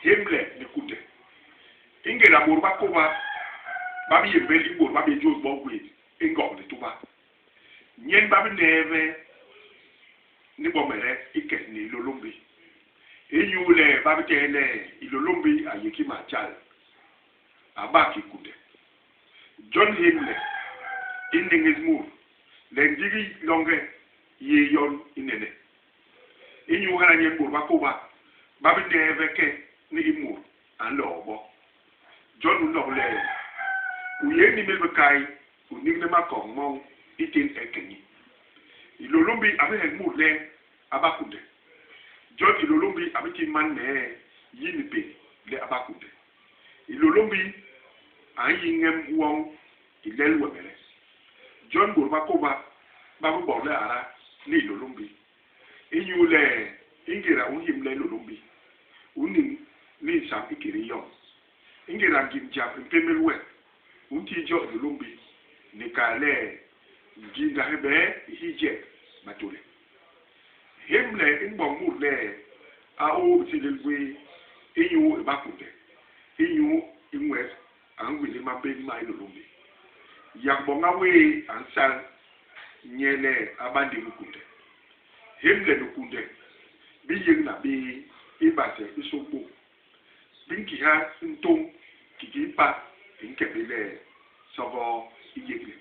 Hémle ni kunde. I ngéda bôt ba kôba ba bi yémbél i bôt ba bé jôs bo gwét i Ngog Lituba, nyen ba bi neebe ni bomede i ke ni Hilôlômbi. Inyuule ba bi tehe le Hilôlômbi a yé Kimaatjal, a bak ki kunde. Jon hémle i néñés mut le ndigi longe yé yon i nene. Inyu hala nyen bôt ba kôba ba bi neebe ke ni i mut a nloo bo. Jon u nok le, u yé nimil bikai, u nigne makoñ moñ i tén e keñi. Hilôlômbi a bi heg mut le a ba kunde. Jon Hilôlômbi a bi ti man mee yi ni pék le a ba kunde. Hilôlômbi a nyi ñem woñ i lel wemede. Jon bôt ba kôba ba bi bok le ara ni Hilôlômbi. Inyuule ingéda u nhémle Hilôlômbi, u niñ ni nsañ ikédé yoñ. Ingéda ngim jam i mpémél we, u nti jo Hilôlômbi ni kal le nginda hibee i hi jek matole. Hémle i mboñ mut le a ôô bisélél gwé inyu i ba kunde, inyu i nwet a ngwélél mambén ma Hilôlômbi. Yak boña wéé a nsal nye le a ba ndéñg kunde. Hémle ni kunde bi yégna bé i base i sôkbôk. Bi nkiha ntôñ kiki i pa i nke bé le sogoo i yégle.